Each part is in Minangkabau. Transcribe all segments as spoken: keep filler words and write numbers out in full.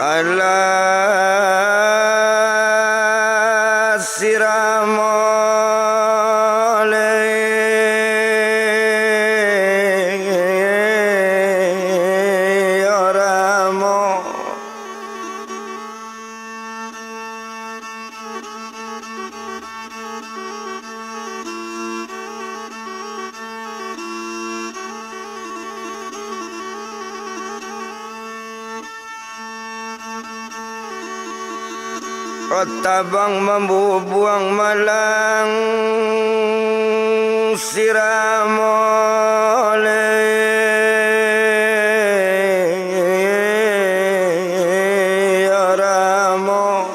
Alah siramo lai, yo ramo. Tabang mambubuang malang siramo lai, yo ramo.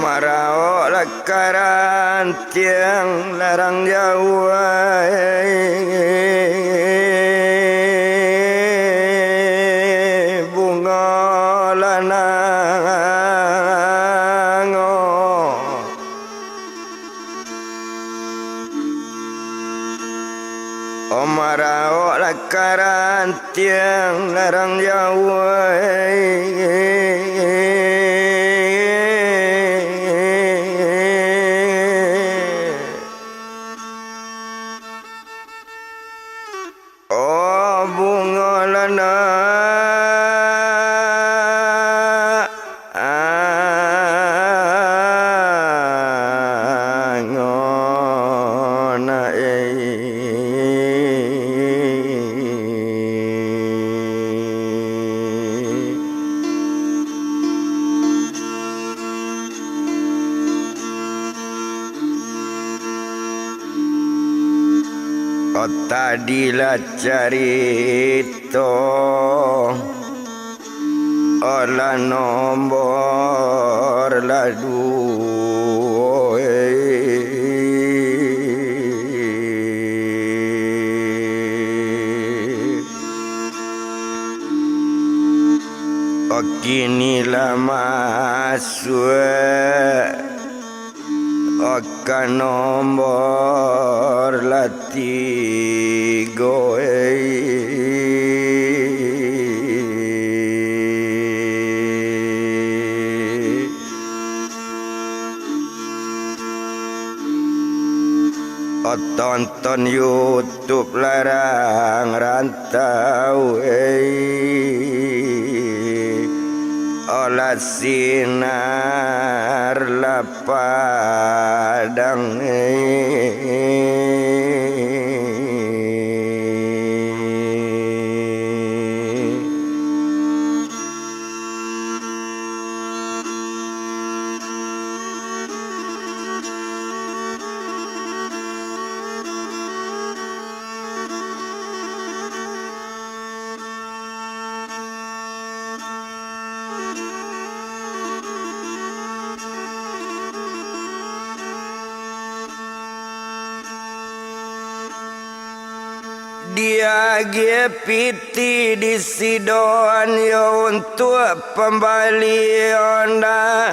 Maraok lah ka rantiang larang jauah, bungo lanang. Maraok lah ka rantiang larang jauah. Oh, bungo lanang, angon ai. Oh, tadi lah carito, oh, lah nombor lah duo, eh. Oh, kini lah masuak ka nombor lah tigo, eh. Oh, tonton YouTube larang rantau, eh. Oh, lah sinar lah padang, eh. Diagiah pitih di sidoan yo untuak pambali onda.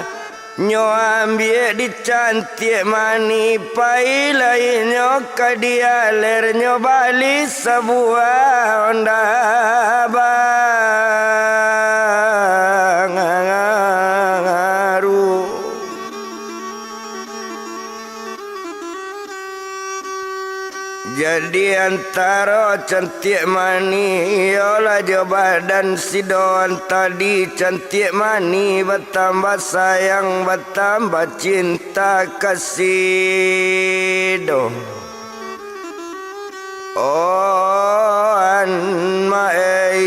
Nyo ambiak di Cantiak Manih, pai lai nyo ka dialer, nyo bali sabuah onda baru. Jadi antaro Cantiak Manih, iyolah jo badan sidoan tadi, Cantiak Manih batambah sayang, batambah cinta kasido. Oh, an ma ei.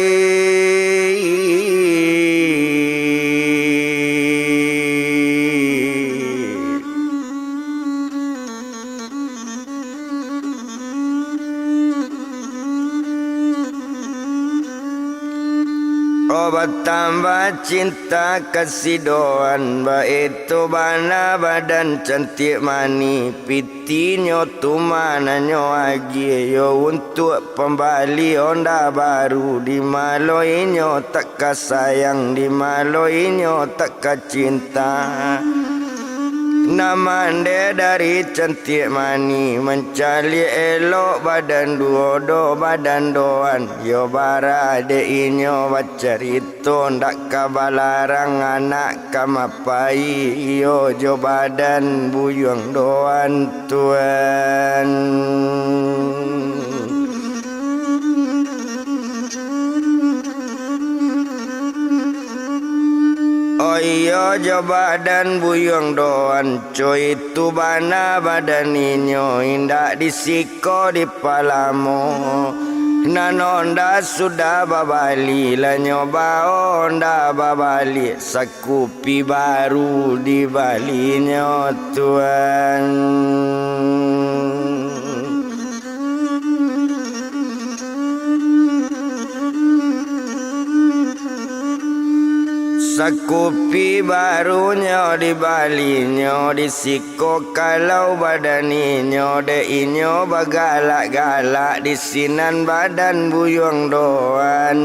Oh, batambah cinta kasidoan, baitu bana badan Cantiak Manih. Pitinyo tu mananyo agiah yo untuak pambali onda baru, di malo inyo tak ka sayang, di malo inyo tak ka cinta. Nan mandeh dari cantiak manih, mancaliak elok badan duo do badan doan. Yo bara dek inyo bacarito, ndak ka balarang anak ka mapai, iyo jo badan buyuang doan tuan. Oh iyo, jo badan buyuang doan, co itu bana badan inyo, indak di siko di palamo. Nan onda sudah babali, lah nyo bao onda babaliak, sakupi baru dibalinyo tuan. Sakupi barunyo dibalinyo, di siko kalau badan inyo, dek inyo bagalak-galak di sinan badan buyuang doan.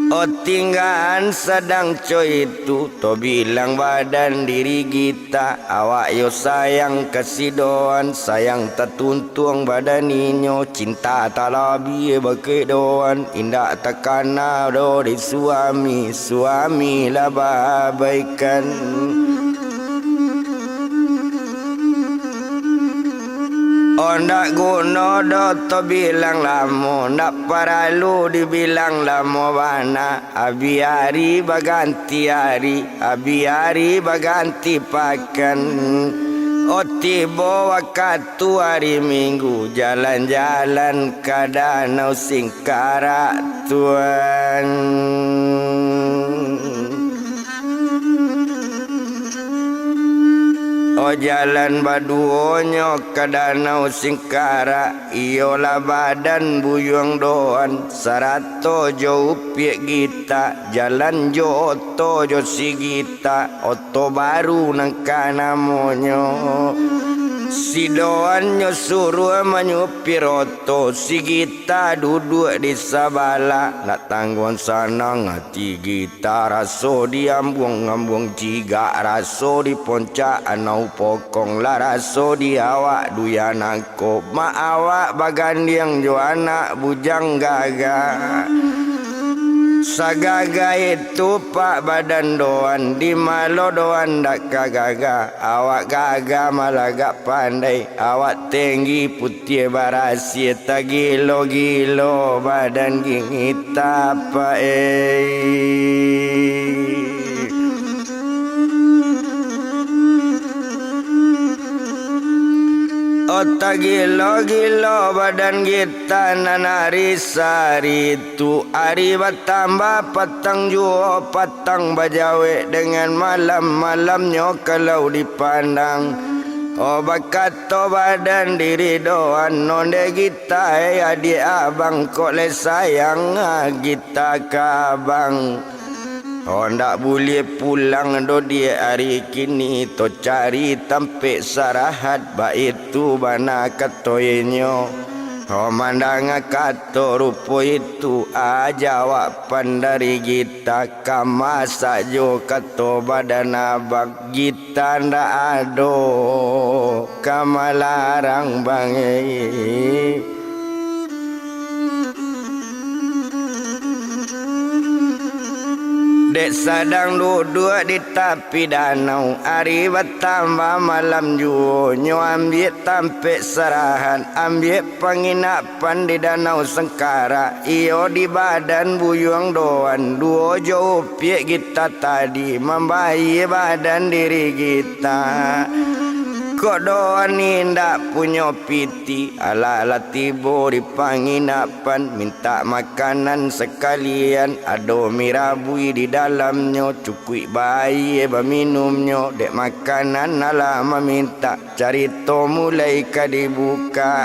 Oh tinggaan sadang co itu, to bilang badan diri gita, awak yo sayang ka si doan, sayang tatuntuang badan inyo, cinta talabiah bakeh doan, indak takana do di suami, suami lah baabaikan. Oh ndak guno do to bilang lamo, ndak paralu dibilang lamo bana. Abih ari baganti ari, abih ari baganti pakan. Oh tibo wakatu ari Minggu, jalan-jalan ka Danau Singkarak tuan. Oh jalan baduonyo ka Danau Singkarak, iyolah badan buyuang doan, sarato jo upiak gita, jalan jo oto jo si gita, oto baru nan ka namonyo. Si doan nyo suruah manyupir oto, si gita duduak di sabalah, nak tangguang sanang ati gita. Taraso di ambuang-ambuang cigak, raso di poncak anau pokong, lah raso di awak duya nangko, mak awak bagandiang jo anak bujang gagah. Sagagah itu pak badan doan, di malo doan dak ka gagah, awak gagah malagak pandai, awak tenggi putiah barasiah, tagilo-gilo badan gita pak ei. Oh tagilo-gilo badan gita nan ari sari tu, ari batambah patang juo, patang bajawek dengan malam, malamnyo kalau dipandang. Oh bakato badan diri doan, ondeh gita ei adiak abang, kok lai sayang gita ka abang. Oh ndak buliah pulang do diak ari kini, to cari tampek sarahat, baitu bana kato inyo. Oh mandanga kato rupo itu, a jawaban dari gita, ka masak jo kato badan abang, gita ndak ado ka malarang bang ei. Dek sadang duduak di tapi danau, ari batambah malam juo, nyo ambiak tampek sarahat, ambiak panginapan di Danau Sengkarak, iyo di badan buyuang doan, duo jo upiak gita tadi, mambayia badan diri gita. Kok doan indak punyo piti, alah lah tibo di panginapan, mintak makanan sakalian, ado mi rabui di dalamnyo, cukuik bayia baminumnyo, dek makanan alah mamintak. Carito mulai ka dibuka.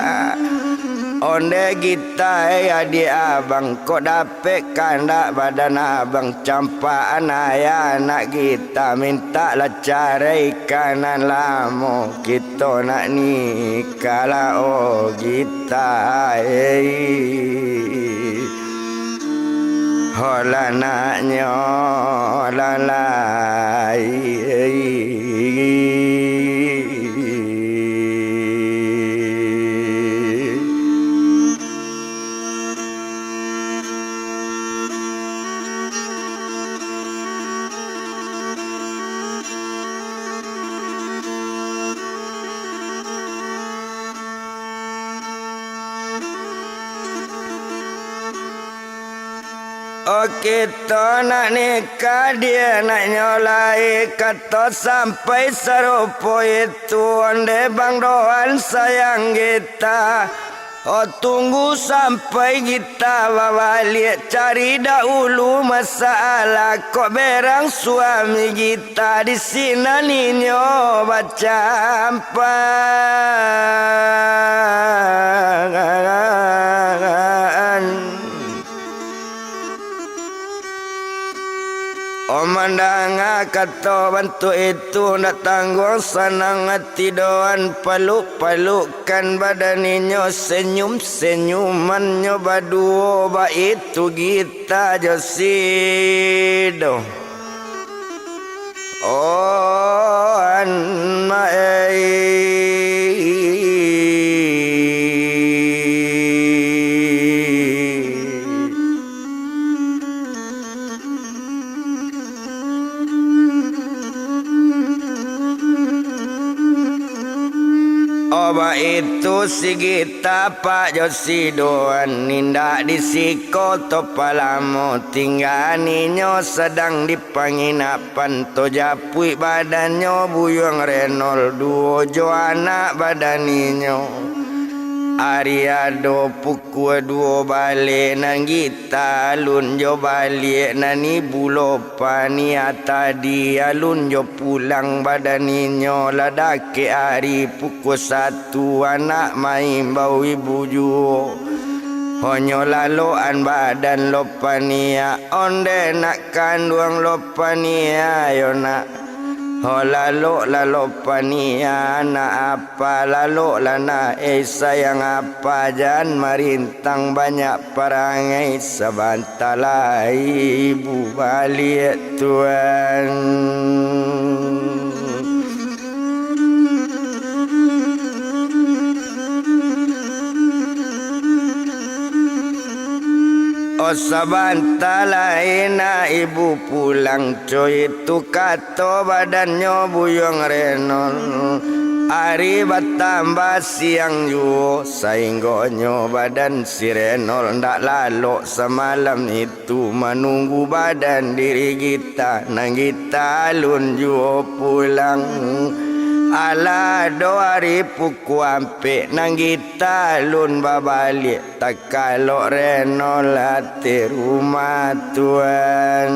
Ondeh gita ei adiak abang, kok dapek kandak badan abang, campakan ayah anak gita, mintaklah carai ka nan lamo, kito nak nikah lah oh gita ei. Ho lah naknyo lah lai. Oke, to nak nikah di anaknyo lai, kato sampai sarupo itu, onde bang doan sayang gita. O tunggu sampai gita babaliak, cari dahulu masalah, kok berang suami gita di sinan inyo bacampang. O mandanga kato bantuak itu, ndak tangguang sanang ati doan, paluk-palukkan badan inyo, senyum-senyumannyo baduo, baitu gita jo sido. Oh, an maei. Oh, baitu sigi tapak jo sidoan, indak di siko to palamo, tingga ninyo sadang di panginapan, to japuik badannyo Buyuang Renol, duo jo anak badan inyo. Ari ado pukua duo baleh nan gita alun jo baliak, nan ibu lo paniah tadi alun jo pulang badan inyo, lah dakek ari pukua satu anak maimbau ibu juo. Honyo lalokan badan lo paniah, onde nak kanduang lo paniah yo nak. Ho lalok-lalok paniah anak apa, laloklah nak, eh, sayang apa, jan marintang banyak parangai, sabanta lai ibu baliak tuan. Oh, sabanta lai nak ibu pulang, co itu kato badannyo Buyuang Renol. Ari batambah siang juo, sainggonyo badan si Renol ndak lalok samalam itu, manunggu badan diri gita, nan gita alun juo pulang. Alah ado ari pukua ampek, nan gita alun babaliak. Takalok Renol ati rumah tuan.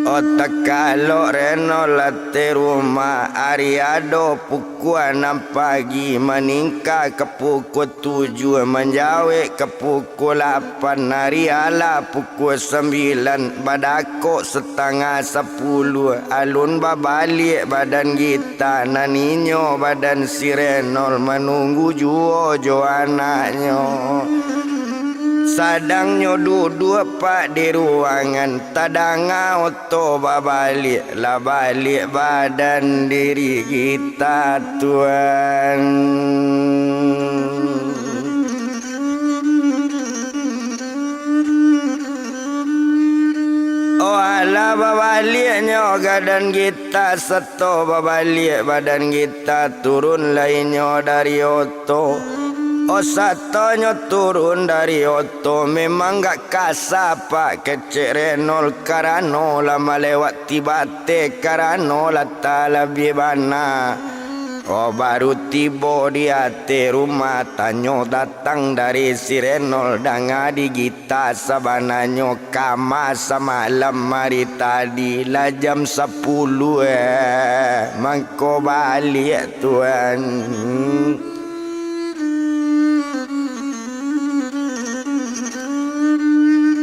Oh, takalok Renol ati rumah, ari ado pukua anam pagi, maningka ka pukua tujuah, manjawek ka pukua lapan, ari alah pukua sambilan, badakek kok satangah sapuluah, alun babaliak badan gita, nan inyo badan si Renol manunggu juo jo anaknyo. Sadangnyo duduak pak di ruangan, tadanga oto babaliak, lah baliak badan diri gita tuan. Oh, alah babaliaknyo badan gita, sato babaliak badan gita, turun lai nyo dari oto. Oh, satonyo turun dari oto, memang gak kasa pak kecek Renol, karano lah malewati bateh, karano lah talabiah bana. Oh, baru tibo di ateh rumah, tanyo datang dari si Renol, danga di gita, sabananyo kama samalam ari tadi, lah jam sapuluah, eh, mangko baliak tuan.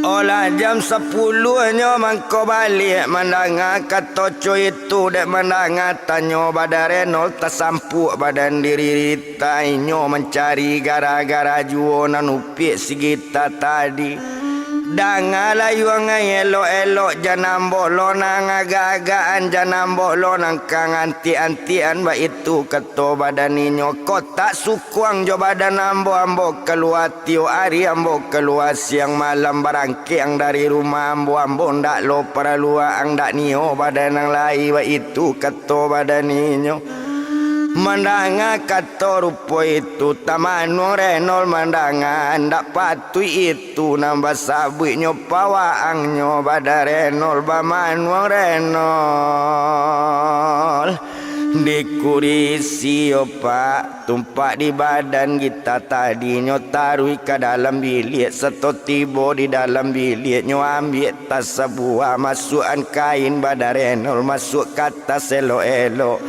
Oh, lah jam sapuluahnyo mangko baliak, mandanga kato co itu, dek mandanga tanyo badan Renol, tasampuak badan diri gita, inyo mancari gara-gara juo nan upiak si gita tadi. Danga layuang ai elok-elok, jan ambo lo nan agak-agakan, jan ambo lo nan ka ngantiak-antiakan, baitu kato badan inyo, kok tak sukuang jo badan ambo, ambo kalua tiok ari, ambo kalua siang malam, barangkek ang dari rumah ambo, ambo ndak lo paralu ang, ndak nio badan ang lai, baitu kato badan inyo. Mandanga kato rupo itu, tamanuang Renol mandanga, ndak patuik itu nan basabuiknyo pawaangnyo, badan Renol bamanuang Renol. Di kurisi yo, Pak, tumpak di badan gita tadinyo, taruih ka dalam biliak, sato tibo di dalam biliaknyo, ambiak tas sabuah, masuakan kain badan Renol, masuak ka tas elok-elok.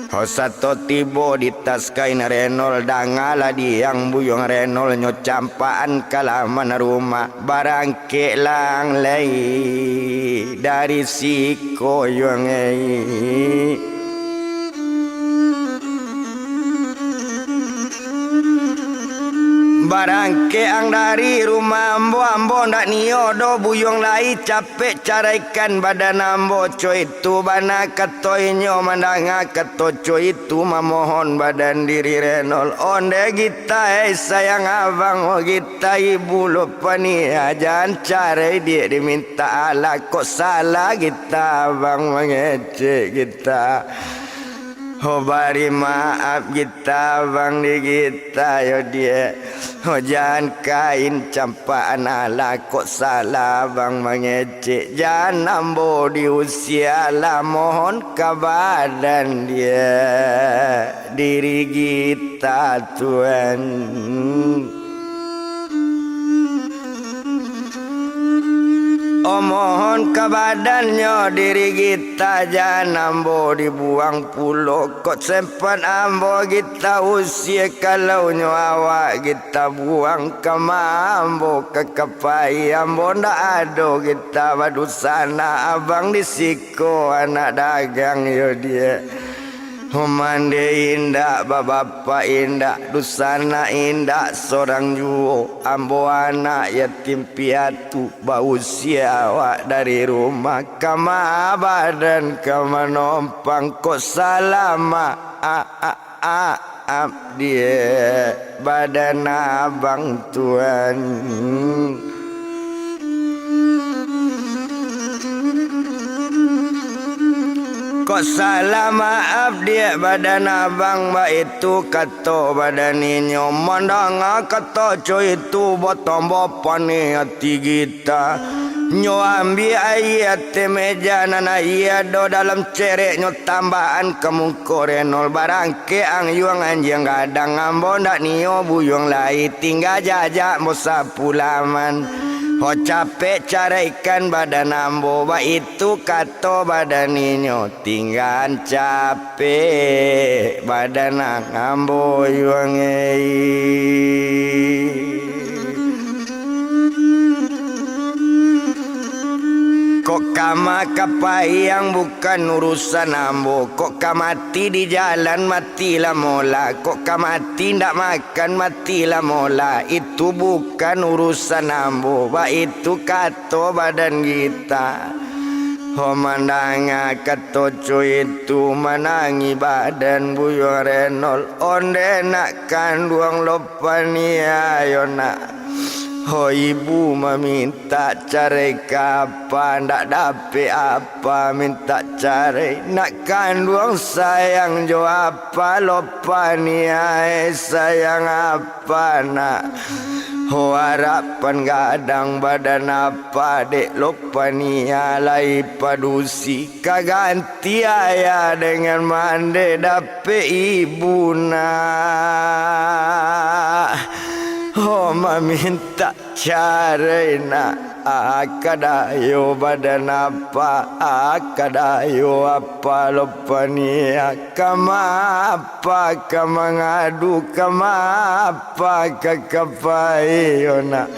Ho sato tibo di tas kain Renol, dangalah diang buyuang Renol nyo campakan ka laman rumah, barangkeklah ang lai dari siko yuang ei. Barangkek ang dari rumah ambo, ambo ndak nio doh buyuang lai, capek caraikan badan ambo, co itu bana kato inyo, mandanga kato co itu mamohon badan diri Renol. Onde gita, eh, sayang abang, oh gita ibu lo paniah, jan carai diak dimintak alah, kok salah gita abang mangecek gita. Ho bari maaf gita abang di gita yo diak. Ho jan kain campakan alah, kok salah abang mangecek. Jan ambo diusia lah, mohon ka badan diak diri gita tuan. Oh, mohon ka badannyo diri gita, jan ambo dibuang pulo. Kok sempat ambo gita usia, kalau nyo awak gita buang, kama ambo ka kapai? Ambo ndak ado gita badusanak, abang di siko anak dagang yo diak. Mande indak, babapak indak, dusanak indak sorang juo. Ambo anak yatim piatu, bausia awak dari rumah, kama badan ka manompang, kok salah maaf diak badan abang tuan. Kok salah maaf diak badan abang, baitu kato badan inyo. Mandanga kato co itu, batambah paneh ati gita. Nyo ambiak aia ateh meja nan aia ado dalam cerek, nyo tambakan ka muko Renol, barang Kek ang yuang anjiang gadang, ambo ndak nio buyuang lai, tingga jajak ambo sapu laman. Ho capek caraikan badan ambo, baitu kato badan inyo, tingga capek badan ang ambo yuang ei. Kok ka ma ka payang bukan urusan ambo, kok ka mati di jalan matilah mola, kok ka mati ndak makan matilah mola, itu bukan urusan ambo, baitu kato badan gita. Ho mandanga kato co itu manangih badan buyuang Renol, onde nak kanduang lo paniayo nak. Ho ibu mamintak carai ka apa, ndak dapek apa mintak carai. Nak kanduang sayang jo apa lo paniai, sayang apa nak. Ho arapan gadang badan apa dek lo pania lai padusi. Ka ganti ayah dengan mande dapek ibu nak. Ho mamintak carai nak. Aka dayo badan apa, aka dayo apa lo paniak. Ka ma apa ka mangadu, ka ma apa ka kapai yo nak.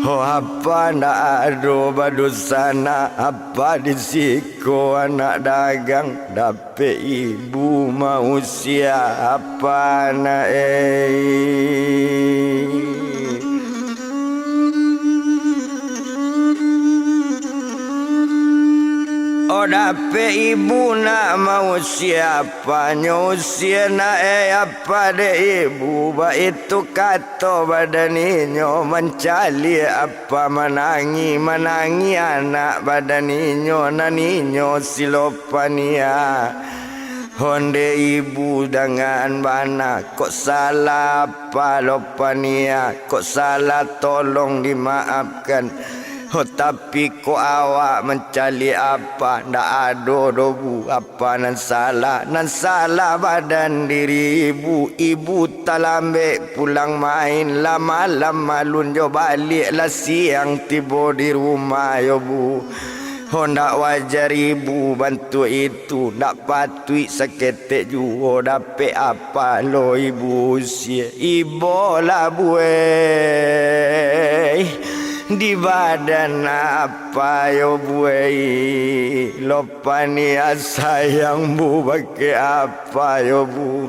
Ho apa ndak ado badosa nak, apa di siko anak dagang, dapek ibu mausia apa nak ei. Oh dapek ibu nak mausia apa, nyo usia nak ei apa dek ibu, baitu kato badan inyo mancaliak apa manangih, manangih anak badan inyo nan inyo silo paniah. Onde ibu dangan bana, kok salah apa Lopania, kok salah tolong dimaafkan. Ho, tapi kok awak mancaliak apa, ndak ado doh, Bu, apa nan salah. Nan salah badan diri ibu. Ibu talambek pulang main, lah malam alun jo baliak, lah siang tibo di rumah yo, Bu. Ho, ndak wajar ibu bantuak itu, ndak patuik saketek juo dapek apa lo ibu usie. Ibolah, Bu, eh, di badan apa yo, Bu, eh, Lopania sayang, Bu, bakeh apa yo, Bu.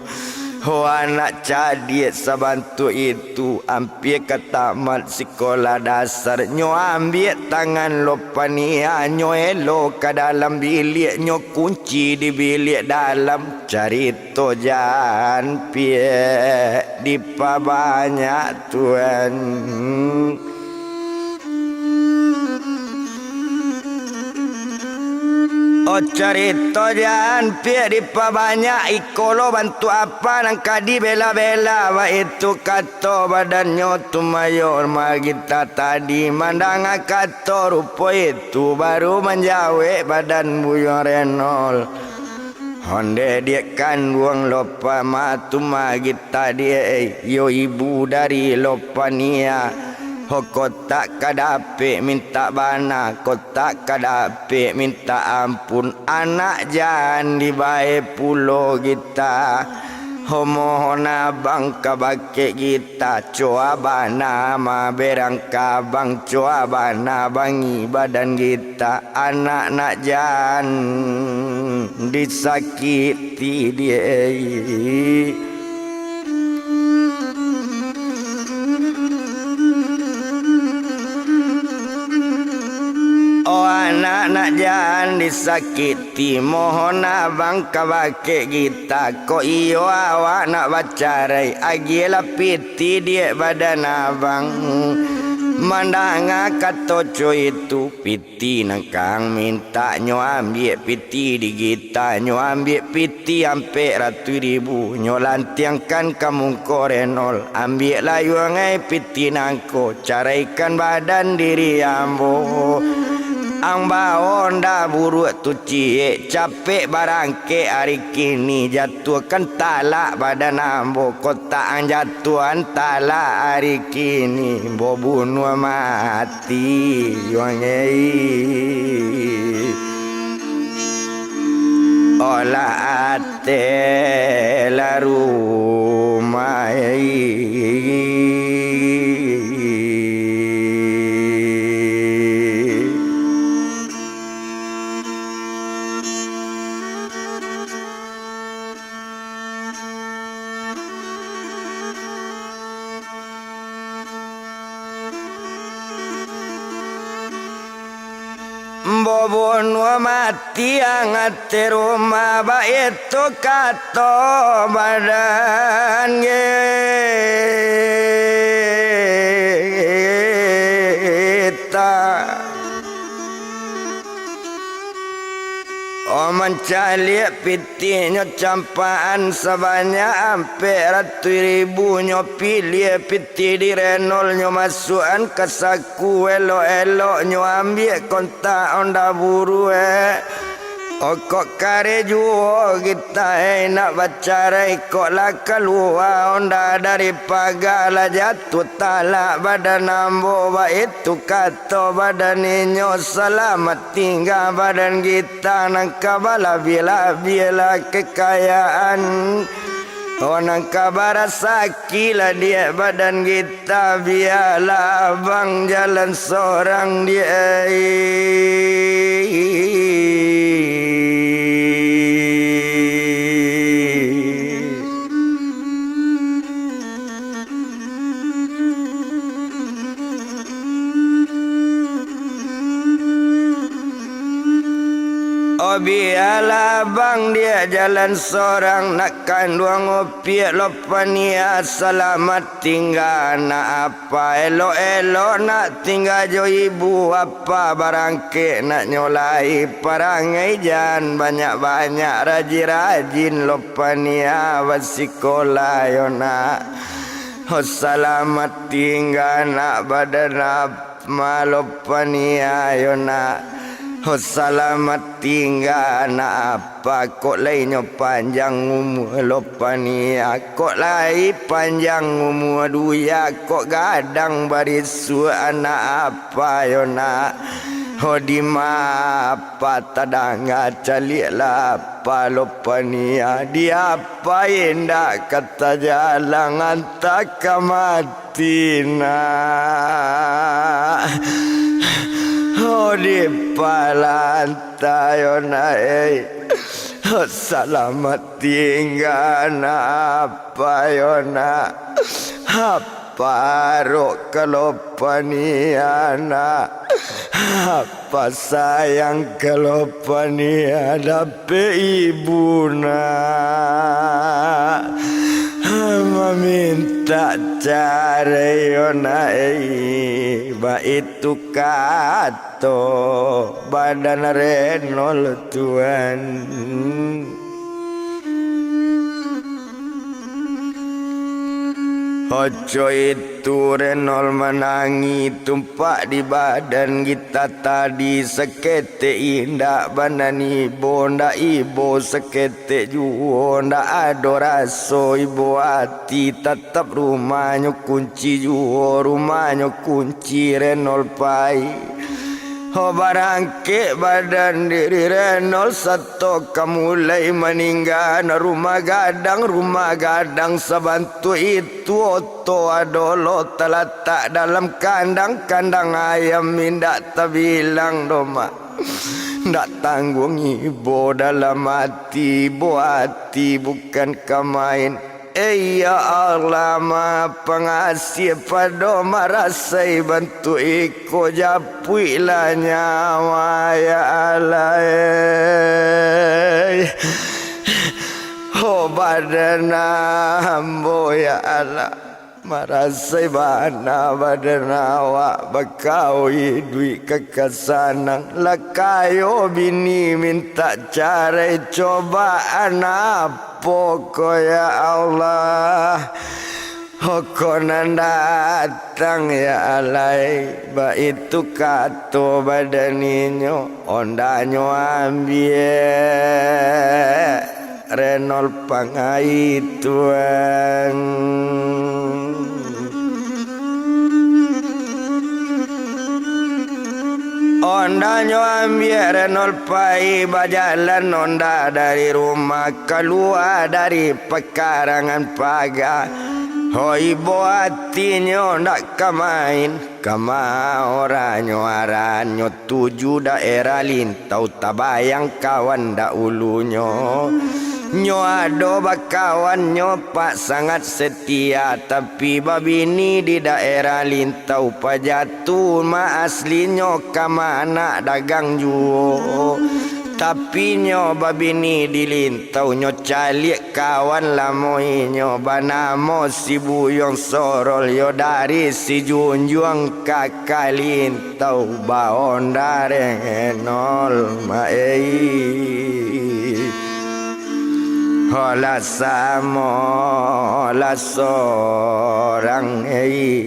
Ho, anak cadiak sabantuak itu, ampia ka tamat sikolah dasar, nyo ambiak tangan Lopania, nyo elo ka dalam biliak, nyo kunci di biliak dalam. Carito jan piak dipabanyak, Tuan. Oh, carito jan piak dipabanyak, iko lo bantuak apa nan ka dibela-bela, baitu kato badannyo tu Mayor Magita tadi. Mandanga kato rupo itu, baru manjawek badan Buyuang Renol. Onde diak kanduang Lopama tu Magita diak, eh, yo ibu dari Lopania. Ho, kok tak ka dapek mintak bana, kok tak ka dapek mintak ampun, anak jan dibae pulo Gita. Ho, mohon abang ka bakeh Gita, coa bana maberang ka abang, coa bana bangi badan Gita. Anak nak jan disakiti diak. Oh, anak nak jan disakiti, mohon abang ka bakeh Gita, kok iyo awak nak bacarai, agiahlah piti diak badan abang. Mandanga kato co itu, piti Piti nan kang mintak nyo ambiak piti di Gita, nyo ambiak piti ampek ratuih ribu, nyo lantiangkan ka muko Renol. Ambiaklah yuang ai piti nangko, caraikan badan diri ambo. Ang bao ndak buruak tu ciek, capek barangkek ari kini, jatuahkan talak badan ambo, kok tak ang jatuahan talak ari kini, ambo bunuah mati. Ti yuang ei. Olah ate larumah ei. Mbo bunuah mati ang ati rumah, baitu kato badan Gita. Oh, mancaliak pitihnyo campakan sabanyak ampek ratuih ribu, nyo piliah pitih di Renol, nyo masuakan ka saku elok-elok, nyo ambiak kontak onda buruak. Okok kareh juo Gita ei nak bacarai, kok lah kalua onda dari paga, lah jatuah talak badan ambo, baitu kato badan inyo, salamat tingga badan Gita nan ka balabiah-labiah lah kekayaan. Oh, nan ka barasaki lah diak badan Gita, bialah abang jalan sorang diak. Bialah abang diak jalan sorang, nak kanduang opiak Lopania. Salamat tingga anak apa, elok-elok nak tingga jo ibu apa, barangkek nak nyolai parangai, jan banyak-banyak, rajin-rajin Lopania basikola yo nak. Ho salamat tingga nak badan apa Lopania yo nak. Ho salamat tingga anak apa, kok lai nyo panjang umua Lopania, kok lai panjang umua duya, kok gadang barisuak anak apa yo nak. Ho dima apa tadanga caliak lah apa Lopania, di apa indak ka tajalang antah ka mati nak. Ho di palanta yo nak ei. Ho salamat tingga anak apa yo nak. Apa rok ka Lopania nak. Apa sayang ka Lopania dapek ibu nak. Mamintak carai yo nak ei, baitu kato badan Renol tuan. Oco itu Renol manangih tumpak di badan gita tadi, saketek indak bana ibo, ndak ibo saketek juo, ndak ado raso ibo ati, tatap rumahnyo kunci juo, rumahnyo kunci Renol pai. Ho barangkek badan diri Renol sato ka mulai maningga, rumah gadang, rumah gadang sabantuak itu, oto ado lo talatak dalam kandang, kandang ayam indak tabilang doh mak. Ndak tangguang ibo dalam ati, ibo ati bukan ka main. Eh, ya Allah, Maha Pangasih, pado marasai bantuak iko, japuiklah nyawa, ya Allah, eh. Oh, badan ambo, ya Allah, marasai bana badan awak, bakau iduik ka ka sanang, lah kayo bini mintak carai, cobaan apo ko, ya Allah? Ho ko nan datang, ya Allah, baitu kato badan inyo, ondanyo ambiak Renol pangai tuan. Ondanyo ambiak Renol pai, bajalan onda dari rumah, kalua dari pakarangan paga. Hoi, ibo atinyo ndak ka main, kama orannyo, arannyo tuju daerah Lintau, tabayang kawan dahulunyo. Nyo ado bakawannyo, Pak, sangat setia, tapi babini di daerah Lintau, paja tu mah aslinyo kama anak dagang juo. Tapi nyo babini di Lintau, nyo caliak kawan lamo inyo, banamo si Buyuang Sorol, yo dari Sijunjuang ka Kalintau, baonda Renol ma ei. Holah samo lah sorang ei.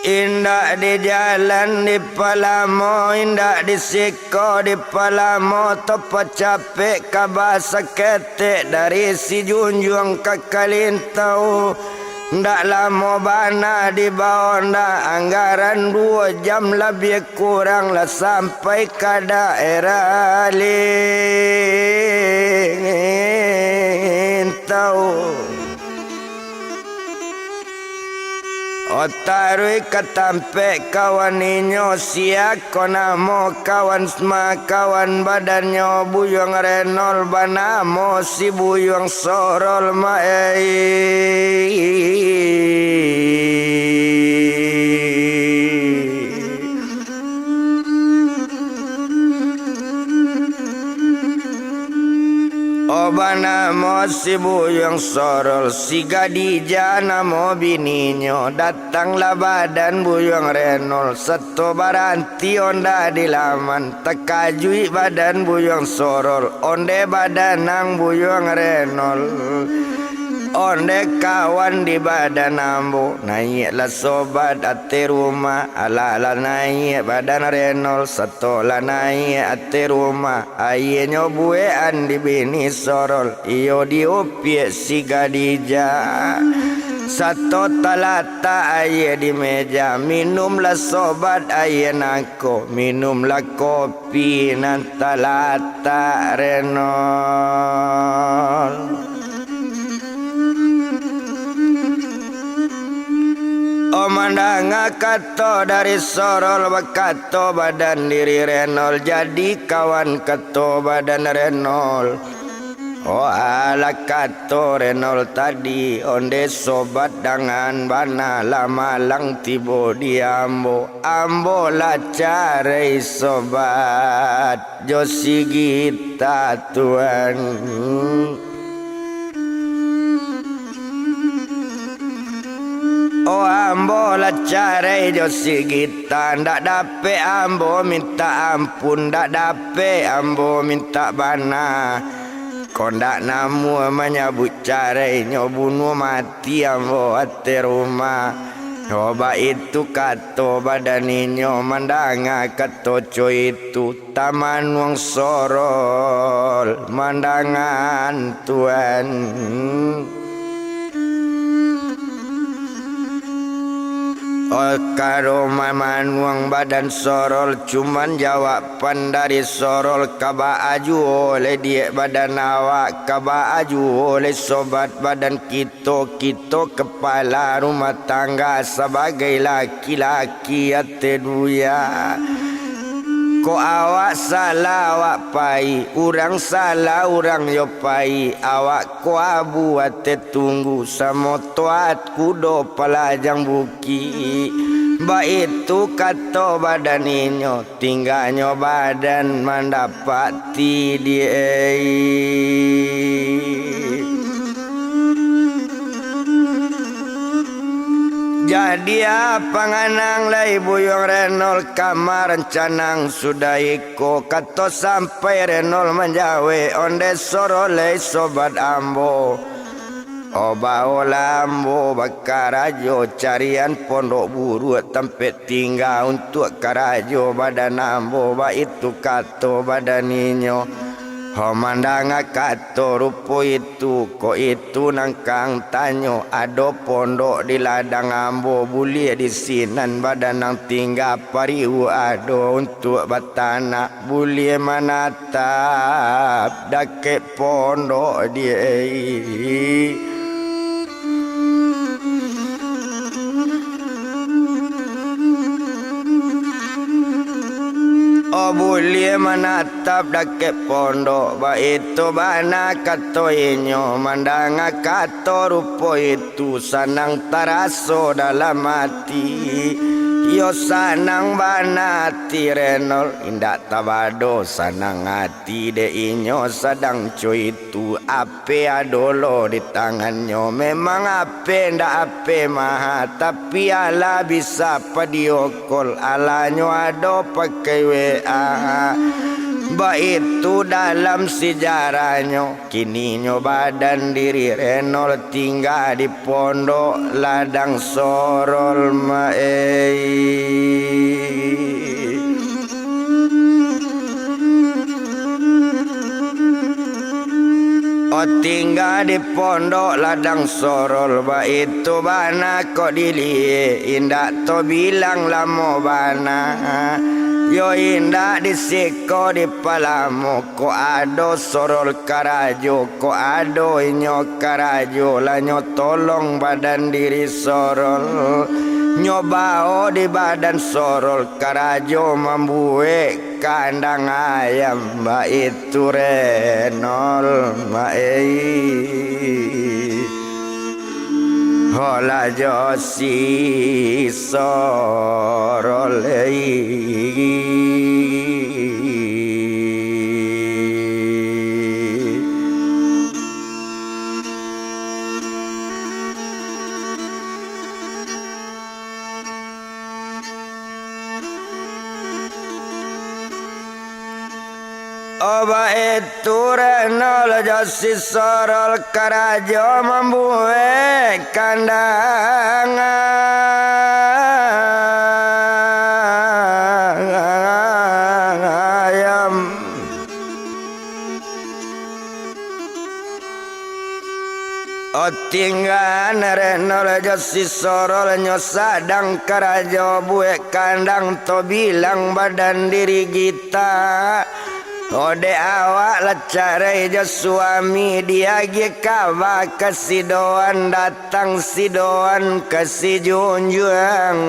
Indak di jalan dipalamo, indak di siko dipalamo, topot capek kaba saketek dari Sijunjuang ka Kalintau. Ndak lamo bana di baonda, anggaran duo jam labiah kurang lah sampai ka daerah Lintau. Otaruih ka tampek kawan inyo, sia ko namo kawan, sma kawan badannyo Buyuang Renol, banamo si Buyuang Sorol, ma-ei. Oh, banamo si Buyuang Sorol, si Gadijah namo bininyo. Datanglah badan Buyuang Renol, sato baranti onda di laman. Takajuik badan Buyuang Sorol, onde badan ang Buyuang Renol. Onde kawan di badan ambo, naiaklah sobat ateh rumah. Alah lah naiak badan Renol, sato lah naiak ateh rumah. Aianyo buekan di bini Sorol, iyo diupiak si Gadijah. Sato talatak aia di meja, minumlah sobat aia nangko, minumlah kopi nan talatak Renol. Oh, mandanga kato dari Sorol, bakato badan diri Renol, jadi kawan kato badan Renol. Oh, alah kato Renol tadi, onde sobat dangan bana lah malang tibo di ambo. Ambo lah carai sobat jo si Gita tuan. Oh, ambo lah carai jo si Gita, ndak dapek ambo mintak ampun, ndak dapek ambo mintak bana. Kok ndak namuah manyabuik carainyo, bunuah mati ambo ateh rumah. Oh, baitu kato badan inyo, mandanga kato co itu. Tamanuang Sorol mandangan tuan. Oh, kado mamanuang badan Sorol, cuman jawaban dari Sorol, ka baa juo lai diak badan awak, ka baa juo lai sobat badan kito. Kito kapala rumah tangga sabagai laki-laki ateh duya. Kok awak salah, awak pai. Urang salah, urang yo pai. Awak ko abu ateh tunggu, samo toat kudo palajang bukik. Baitu kato badan inyo, tingganyo badan mandapati di ei. Jadi, apa nganang lai Buyuang Renol, kama rancanang sudah iko, kato sampai Renol manjawek, onde Sorol lai sobat ambo. Oh, baolah ambo bakarajo, carian pondok buruak tampek tingga untuak karajo badan ambo, baitu kato badan inyo. Oh, mandanga kato rupo itu, kok itu nan ka ang tanyo, ado pondok di ladang ambo, buliah di sinan badan ang tingga, pariuak ado untuak batanak, buliah manatap dakek pondok di ei. Oh, buliah manatap dakek pondok, baitu bana kato inyo, mandanga kato rupo itu, sanang taraso dalam ati. Iyo, sanang bana ati Renol, indak tabado sanang ati dek inyo sadang co itu. Ape ado lo di tangannyo, memang ape ndak ape maha, tapi alah bisa video call, alahnyo ado pakai W A. Baitu dalam sijarahnyo, kininyo badan diri Renol tingga di pondok ladang Sorol, ma-ei. Oh, tingga di pondok ladang Sorol, baitu bana kok diliek, indak tabilang lamo bana. Yo indak di siko dipalamo, kok ado Sorol karajo, kok ado inyo karajo, lah nyo tolong badan diri Sorol. Nyo bao di badan sorol karajo mambuek kandang ayam, baitu Renol, maei. Holah jo si sorol, ei. Oba itu Renol jo si sorol karajo mambuek kandang ayam. O tinggaan Renol jo si sorol nyo sadang karajo buek kandang, tabilang badan diri gita. O dek awak lah carai jo suami, diagiah kaba ka si Doan, datang si Doan ka si Junjuang.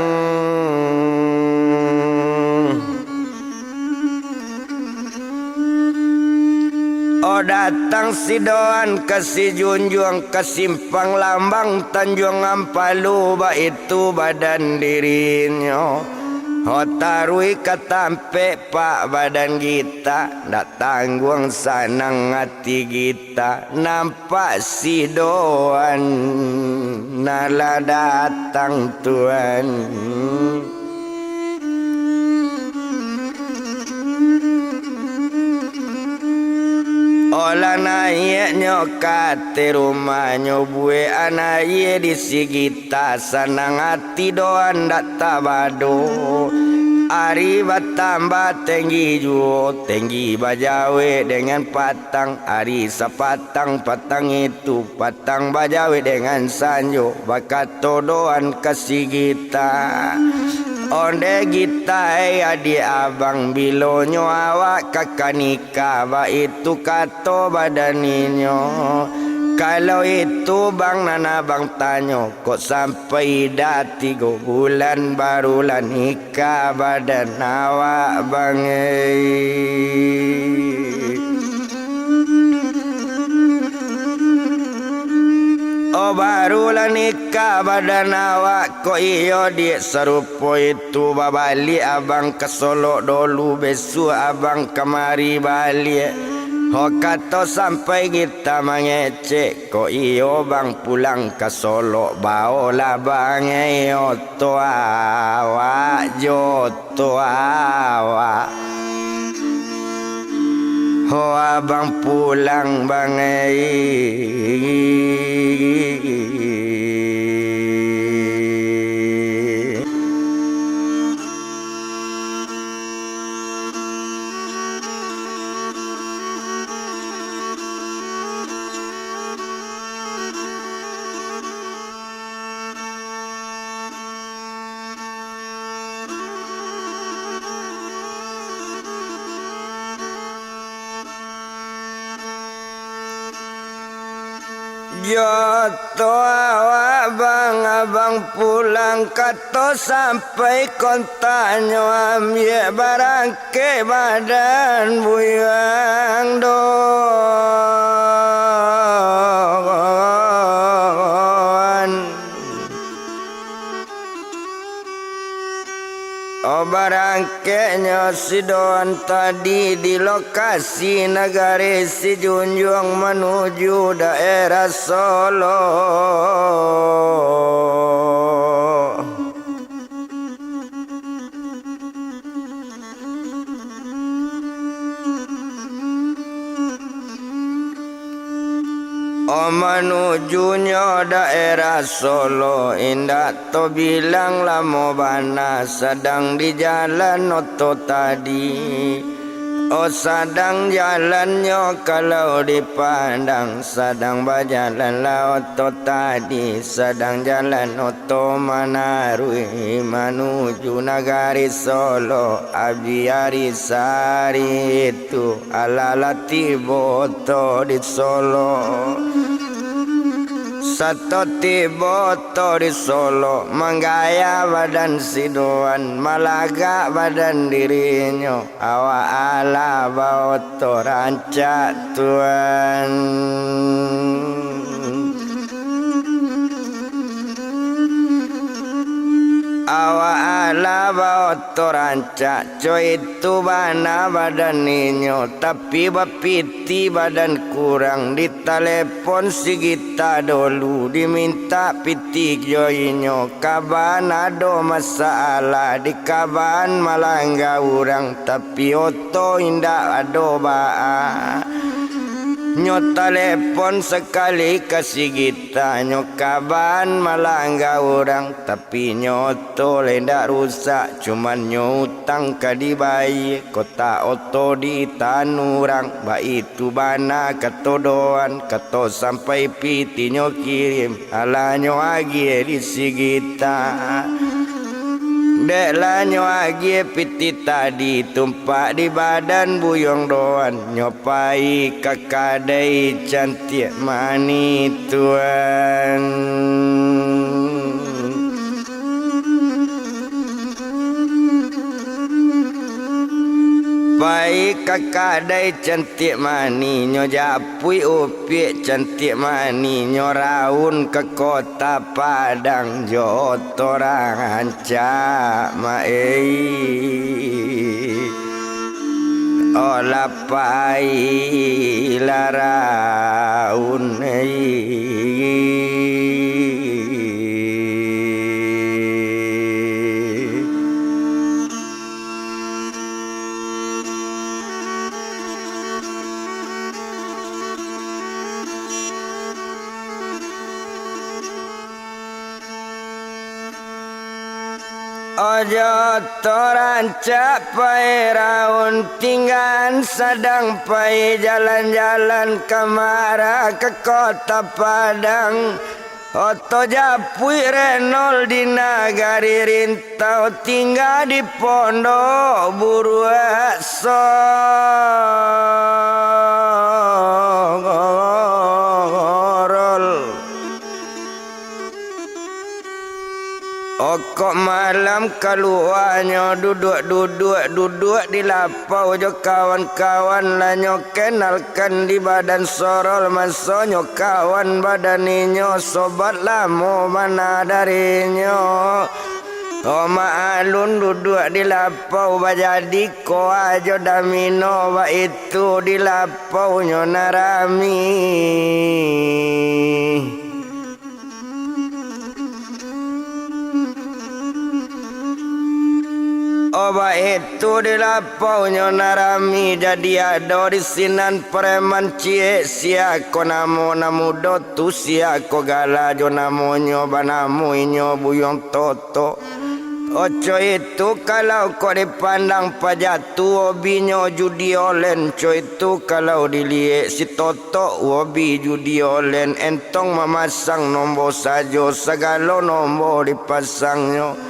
O datang si Doan ka si Junjuang, ka simpang lambang Tanjuang Ampalu, baitu badan dirinyo. O taruih ka tampek pak badan gita, ndak tangguang sanang ati gita, nampak si Doan nan lah datang tuan. Olah naiaknyo ka ateh rumahnyo, buekan aia di si gita, sanang ati Doan ndak tabado. Ari batambah tenggi juo, tenggi bajawek dengan patang, ari sapatang patang itu, patang bajawek dengan sanjo, bakato Doan ka si gita. Ondeh gita, ei adiak abang, bilonyo awak ka kanikah, baitu kato badan inyo. Kalau itu bang nan abang tanyo, kok sampai dah tigo bulan barulah nikah badan awak bang, ei. O barulah nikah badan awak, kok iyo diak sarupo itu, babaliak abang ka Solok dolu, besuak abang kamari baliak. Ho kato sampai gita mangecek, kok iyo bang pulang ka Solok, baolah bang, ei, oto awak jo oto awak. Ho abang pulang bang, ei. Jo oto awak bang, abang pulang, kato sampai kontaknyo ambiak barangkek badan buyuang Doan. O barangkeknyo si Doan tadi di lokasi nagari Sijunjuang manuju daerah Solo. O manujunyo daerah Solo, indak tabilang lamo bana sadang di jalan oto tadi. O sadang jalannyo kalau dipandang, sadang bajalanlah oto tadi, sadang jalan oto manaruih manuju nagari Solo, abih ari sari tu, alah lah tibo oto di Solo. Sato tibo oto di Solo, manggaya badan si Doan, malagak badan dirinyo, awak alah baoto rancak tuan. Awak alah baoto rancak, co itu bana badan inyo, tapi bapitih badan kurang, ditalepon si Gita dolu, dimintak pitih jo inyo, kaban ado masalah, di kaban malangga urang, tapi oto indak ado baa. Nyo talepon sakali ka si Gita, nyo kaban malangga urang, tapi nyo oto lai indak rusak, cuman nyo utang ka dibayie, kotak oto di tanurang, baitu bana kato Doan, kato sampai pitih nyo kirim. Alah nyo agiah di si Gita. Dek lah nyo agiah pitih tadi, tumpak di badan Buyuang Doan, nyo pai ka kadai Cantiak Manih tuan. Pai ka kadai Cantiak Manih, nyo japuik upiak Cantiak Manih, nyo raun ka Kota Padang jo oto rancak, mak ei. Olah pai lah raun ei. Ojo oto rancak pai raun, tinggaan sadang pai jalan-jalan ka Mara ka Kota Padang. Oto japuik renol di nagari rintau, tingga di pondok buruak sorol. Okok malam kaluanyo, duduak-duduak, duduak di lapau jo kawan-kawan, lah nyo kenalkan di badan sorol, masonyo kawan badan inyo, sobat lamo bana darinyo. Omak alun duduak di lapau, bajadi koa jo damino, baitu di lapaunyo nan rami. Oh, baitu di lapaunyo nan rami, jadi ado di sinan preman ciek, sia ko namo nan mudo tu, sia ko gala jo namonyo, banamo inyo Buyuang Toto. Oco itu kalau kok dipandang paja tu, obinyo judi olen, co itu kalau diliek si Toto. Tok hobi judi olen, entong mamasang nombo sajo, sagalo nombo dipasangnyo.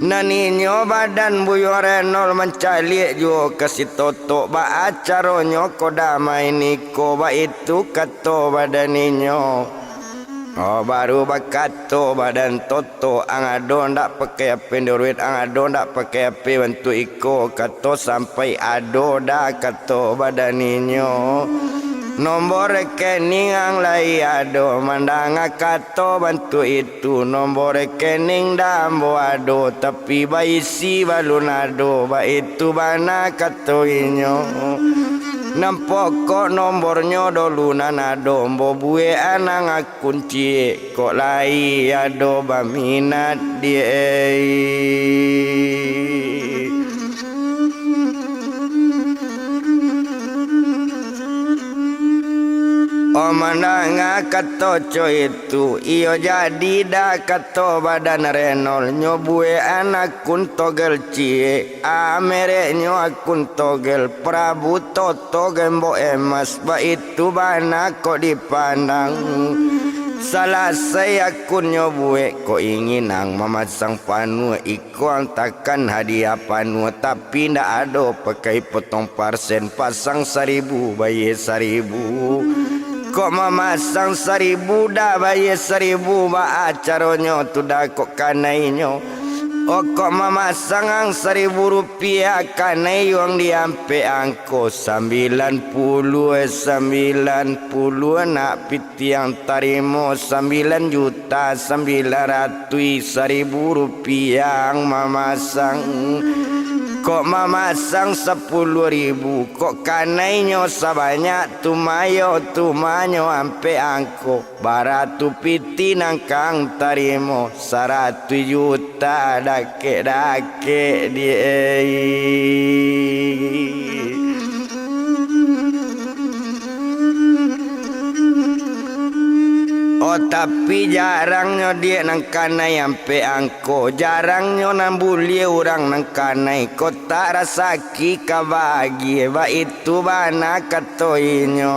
Nan inyo badan Buyuang Renol mancaliak juo ka si Totok, baa caronyo ko damai niko, baitu kato badan inyo. Oh, baru bakato badan Totok, ang ado ndak pakai Android, ang ado ndak pakai P bantuak iko, kato sampai ado dah, kato badan inyo. Nombo rekening ang lai ado, mandanga kato bantuak itu, nombo rekening dah ambo ado, tapi baisi balun ado, baitu bana kato inyo. Nan pokok nombornyo dolu nan ado, ambo buek anang akun ciek. Kok lai ado baminat di ei. Oh, mandanga kato co itu, iyo jadi dah kato badan Renol, nyo buek anang akun togel ciek, a mereknyo akun togel Prabu Toto. To gembok emas, baitu bana kok dipandang. Salasai akunnyo buek, kok ingin ang mamasang panuah, iko ang takan hadiah panuah, tapi ndak ado pakai potong parsen, pasang saribu, bayie saribu. Kok mamasang saribu, dah bayia saribu, baa caronyo tu dah kok kanainyo? Oh, kok mamasang ang saribu rupiah, kanai uang di ampek angko sambilan puluah, eh, sambilan puluah nak piti ang tarimo, sambilan juta sambilan ratuih saribu rupiah ang mamasang. Kok mamasang sapuluah ribu, kok kanainyo sabanyak tu mayo tu manyo ampek angko. Baratu piti nan kang tarimo, saratuih juta dakek-dakek di ei. Oh, tapi jarangnyo diek nan kanai ampek angko, jarangnyo nan buliah urang nan kanai, kotak rasaki ka bagi, baitu bana kato inyo.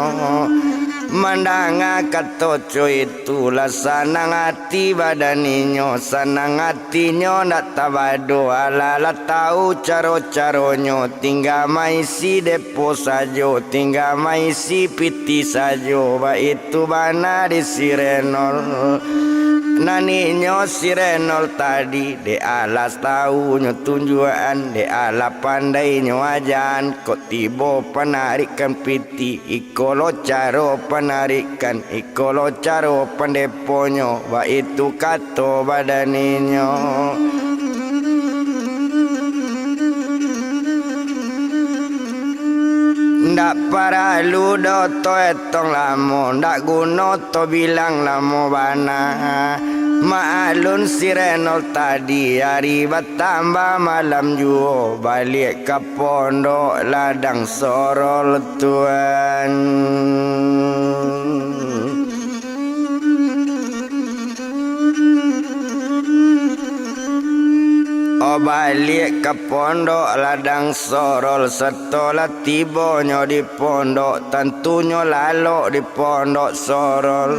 Mandanga kato co itu, lah sanang ati badan inyo, sanang atinyo ndak tabado, alah lah tau caro-caronyo, tingga maisi depo sajo, tingga maisi piti sajo, baitu bana di si Renol. Nan inyo si Renol tadi, dek alah taunyo tunjuakan, dek alah pandainyo ajaan, kok tibo panarikan piti, iko lo caro panarikan, iko lo caro pandeponyo, baitu kato badan inyo. Ndak paralu doh to etong lamo, ndak guno to bilang lamo bana. Maalun si Renol tadi, ari batambah malam juo, baliak ka pondok ladang sorol tuan. Oh, baliak ka pondok ladang sorol, satolah tibonyo di pondok, tantunyo lalok di pondok sorol.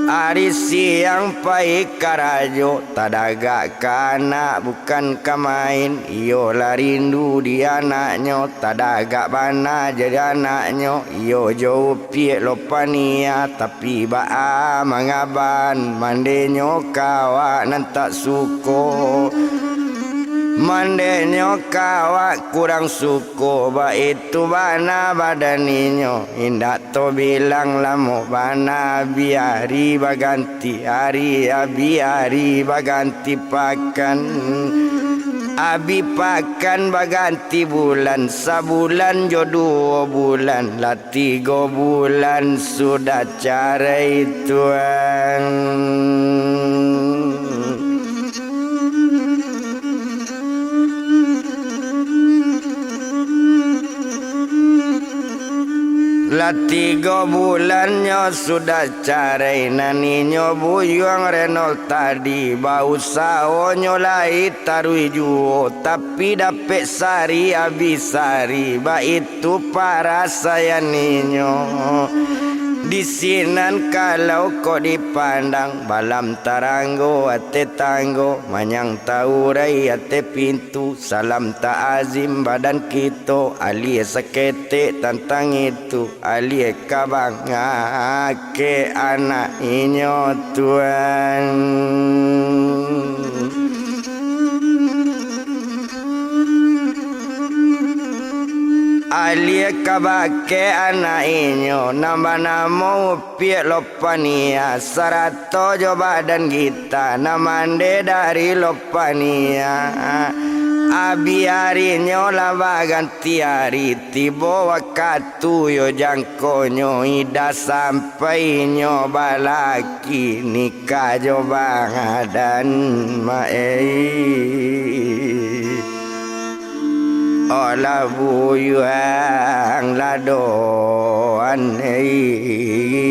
Ari siang pai karajo, tadagak ka anak bukan ka main, iyolah rindu di anaknyo, tadagak bana jadi anaknyo, iyo jo upiak lo paniah, tapi baa mangaban, mandenyo ka awak nan tak suko, mandenyo ka awak kurang suko, baitu bana badan inyo, indak to bilang lamo bana, abi ari baganti ari, abi ari baganti pakan, abi pakan baganti bulan, sabulan jo duo bulan, lah tigo bulan sudah carai tuan. Lah tigo bulannyo sudah carai, nan inyo buyuang Renol tadi, bausahonyo lai taruih juo, tapi dapek sari abih sari, baitu parasaian inyo. Di sinan kalau kok dipandang, balam taranggo ateh tanggo, manyang taurai ateh pintu, salam ta'azim badan kito, alie saketek tantang itu, alie ka bangakek anak inyo tuan. Alie ka bakeh anak inyo, nan banamo upiak lo paniah, sarato jo badan gita, nan mandeh dari lo paniah. Abih arinyo lah baganti ari, tibo wakatu yo jangkonyo, indak sampai inyo balaki, nikah jo badan maei. Olah buyuang ladoan ei.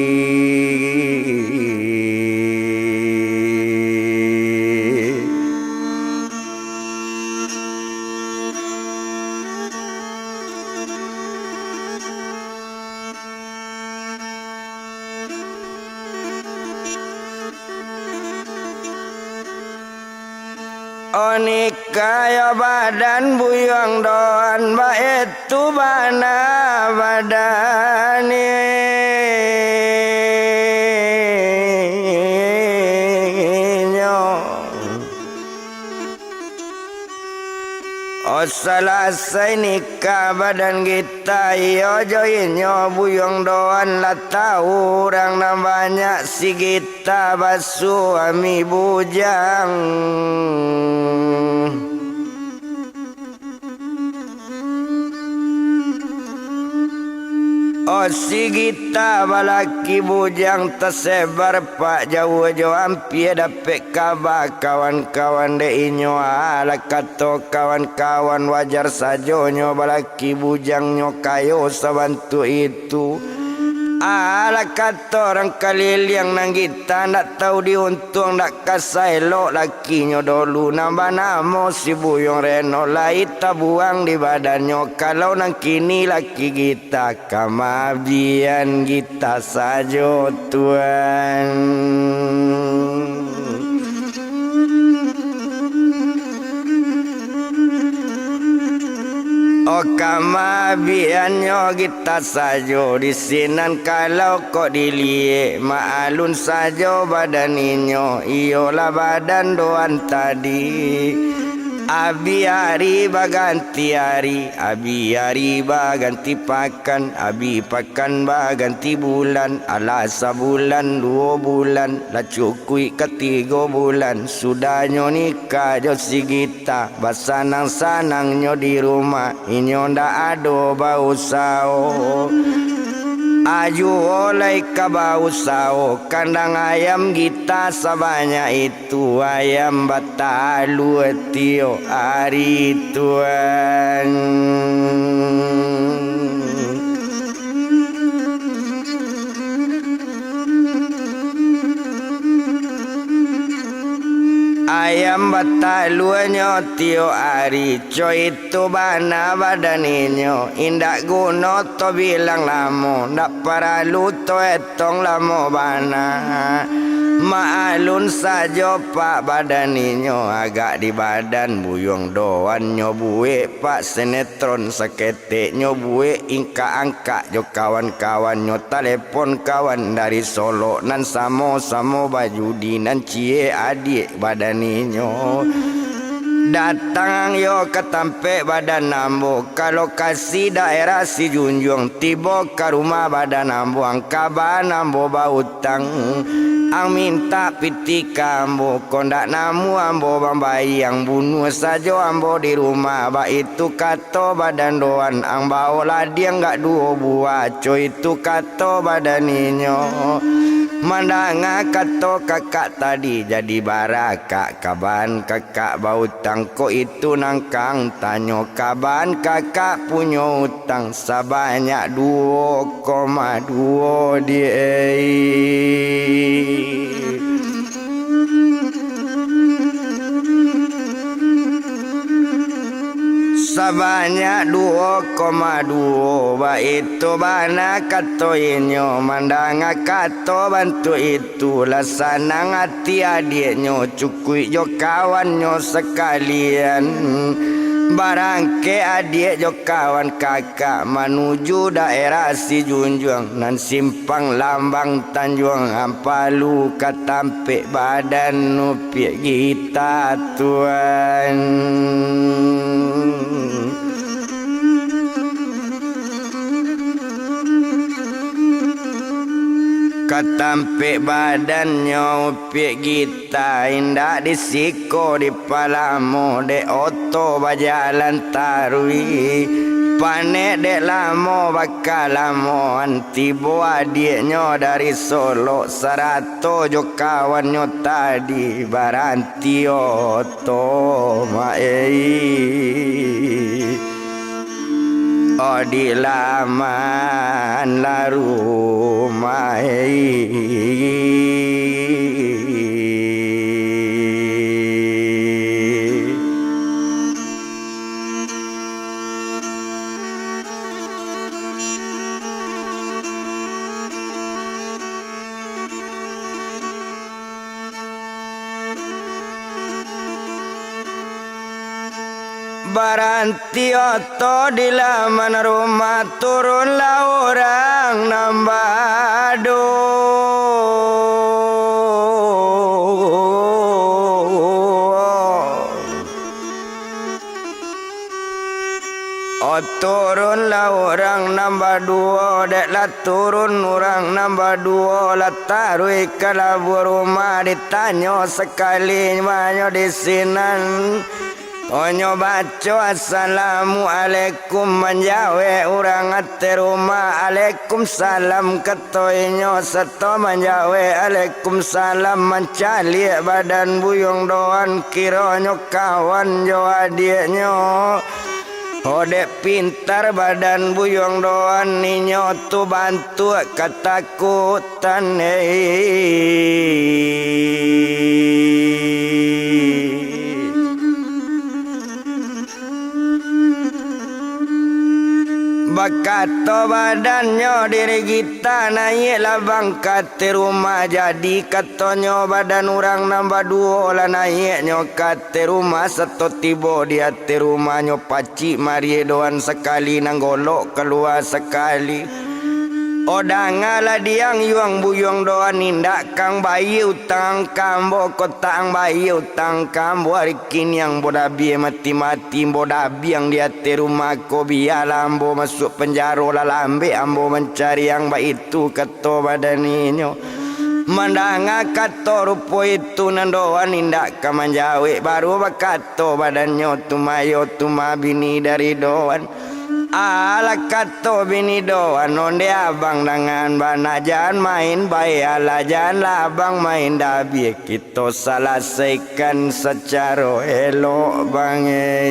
Oni kayo badan buyuang doan, baitu bana badan ni. Oh, salasai nikah badan Gita, iyo jo inyo Buyuang Doan, lah tau urang nan banyak si Gita basuami bujang. Oh, si Gita balaki bujang, tasebar pak jauah jo ampia, dapek kaba kawan-kawan dek inyo, alah kato kawan-kawan, wajar sajo nyo balaki bujang, nyo kayo sabantuak itu. Alah kato urang kaliliang, nan Gita ndak tau diuntuang, ndak ka saelok lakinyo dolu, nan banamo si Buyuang Reno, lai tabuang di badannyo, kalau nan kini laki Gita ka maabian Gita sajo, Tuan. Oh, ka maabiannyo Gita sajo, di sinan kalau kok diliek, mak alun sajo badan inyo, iyolah badan Doan tadi. Abih ari baganti ari, abih ari baganti pakan, abih pakan baganti bulan, alah sabulan, duo bulan, lah cukuik ka tigo bulan, sudahnyo nikah jo si Gita, basanang-sanangnyo di rumah, inyo ndak ado bausaho. Ajuo lai ka bausaho, kandang ayam Gita sabanyak itu, ayam batalua tiok ari, Tuan. Ayam bataluanyo tiok ari, co itu bana badan inyo, indak guno to bilang lamo, ndak paralu to etong lamo bana. Mak alun sajo pak badan inyo, agak di badan Buyuang Doan nyo buek pak sinetron, saketek nyo buek ingkak-angkak jo kawan-kawannyo, talepon kawan dari Solok, nan samo-samo bajudi, nan ciek adiak badan inyo. Datang yo ka tampek badan ambo, ka lokasi daerah Sijunjuang, tibo ka rumah badan ambo, ang kaban ambo bautang, ang mintak pitih ka ambo, kok ndak namuah ambo mambayia, ang bunuah sajo ambo di rumah, baitu ka to badan Doan, ang bao ladiang gak duo buah, co itu kato badan inyo. Mandanga kato kakak tadi, jadi barakak kaban kakak bautang, kok itu nan kang tanyo, kaban kakak punyo utang sabanyak duo koma duo di. Sabanyak duo koma duo, baitu bana kato inyo. Mandanga kato bantuak itu, lah sanang ati adiaknyo, cukuik jo kawannyo sakalian. Barangkek adiak jo kawan kakak manuju daerah Sijunjuang, nan simpang Lambang Tanjuang Ampalu, ka tampek badan Upiak Gita, Tuan. Ka tampek badannyo Upiak Gita, indak di siko dipalamo, dek oto bajalan taruih. Panek dek lamo bakalamoan, tibo adiaknyo dari Solok, sarato jo kawannyo tadi, baranti oto, mak ei. Oh, di laman lah rumah ei. Baranti oto di laman rumah, turunlah urang nan bado. Turunlah urang nan baduo, dek lah turun urang nan baduo, lah taruih ka labuah rumah, ditanyo sakali manyo di sinan. Onyo baco, "Assalamualaikum," manjawek urang ateh rumah, "Alaikumsalam," kato inyo, sato manjawek, "Alaikumsalam," mancaliak badan Buyuang Doan, kironyo kawan jo adiaknyo. Odek pintar badan Buyuang Doan, inyo tu bantuak katakutan, hei. Bakato badannyo, "Diri gita naiaklah bang ka ateh rumah." Jadi katonyo, badan urang nan baduo lah naiaknyo ka ateh rumah, sato tibo di ateh rumahnyo, pacik mariak Doan sakali, nan golok kalua sakali. "Oh, dangalah diang, yuang Buyuang Doan, indak kang bayia utang ka ambo, kok tak ang bayia utang ka ambo, ari kini ang ambo dabiah mati-mati, ambo dabiang di ateh rumah ko, bialah ambo masuak panjaro, lah lambek ambo mancari ang," baitu kato badan inyo. Mandanga kato rupo itu, nan Doan indak ka manjawek, baru bakato badannyo, "Tumayo, tuma bini dari Doan." "Alah," kato bini Doan, "onde abang dangan bana, jan main bae, alah, janlah abang main dabiah, kito salasaikan sacaro elok, bang, eh."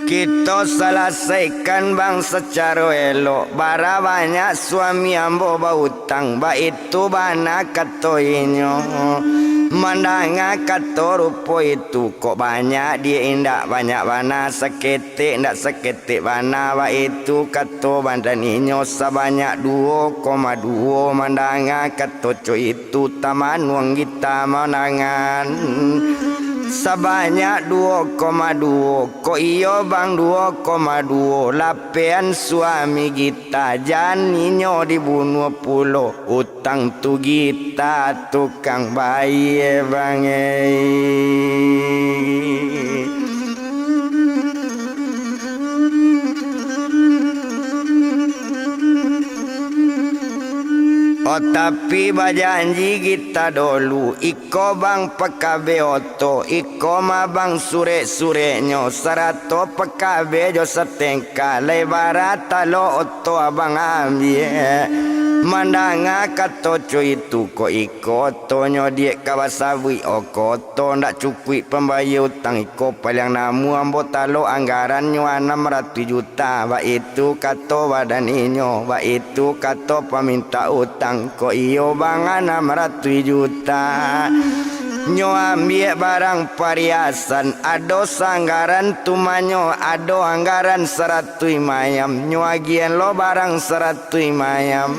"Kito salasaikan, bang, sacaro elok. Bara banyak suami ambo bautang," baitu bana kato inyo. Mandanga kato rupo itu, "Kok banyak diak, indak banyak bana, saketek indak saketek bana," baitu kato badan inyo. "Sabanyak duo koma duo," mandanga kato co itu, tamanuang gita manangan. "Sabanyak duo koma duo, kok iyo, bang, duo koma duo, lapean suami gita, jan inyo dibunuah pulo, utang tu gita tukang bayia, bang, eh." Oh, tapi bajanji gita dolu, iko, bang, pakabeh oto, iko mah, bang, surek-sureknyo, sarato pakabeh jo satengkah, lai bara talok oto abang ambiak. Mandanga kato co itu, "Kok iko otonyo diak ka basabuik, oko oto ndak cukuik pambayia utang, iko paliang namuah ambo talok, anggarannyo anam ratuih juta," baitu kato badan inyo, baitu kato pamintak utang, "Kok iyo, bang, anam ratuih juta. Nyo ambiak barang pariasan, ado saanggaran tumanyo, ado anggaran saratuih mayam, nyo agian lo barang saratuih mayam,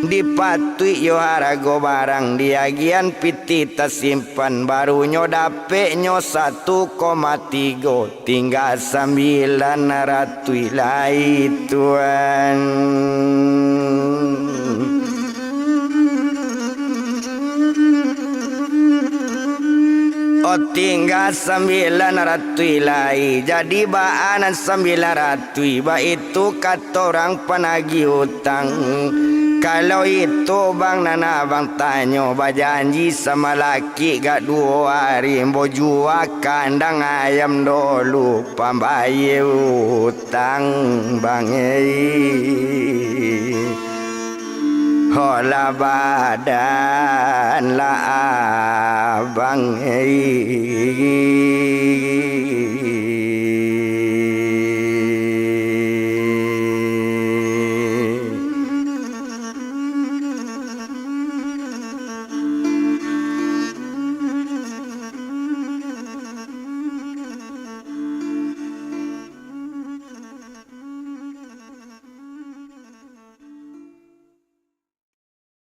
dipatuik yo harago barang, diagian pitih tasimpan, baru nyo dapek nyo satu koma tigo, tingga sambilan ratuih lai, tuan." Oh, tingga sambilan ratuih lai, jadi baa nan sambilan ratuih, baitu kato urang panagih utang. Kalau itu, bang, nan abang tanyo, bajanji samalakik gak duo ari, ambo jua kandang ayam dolu, pambayia utang, bang, eh. Holah badan lah abang, eh.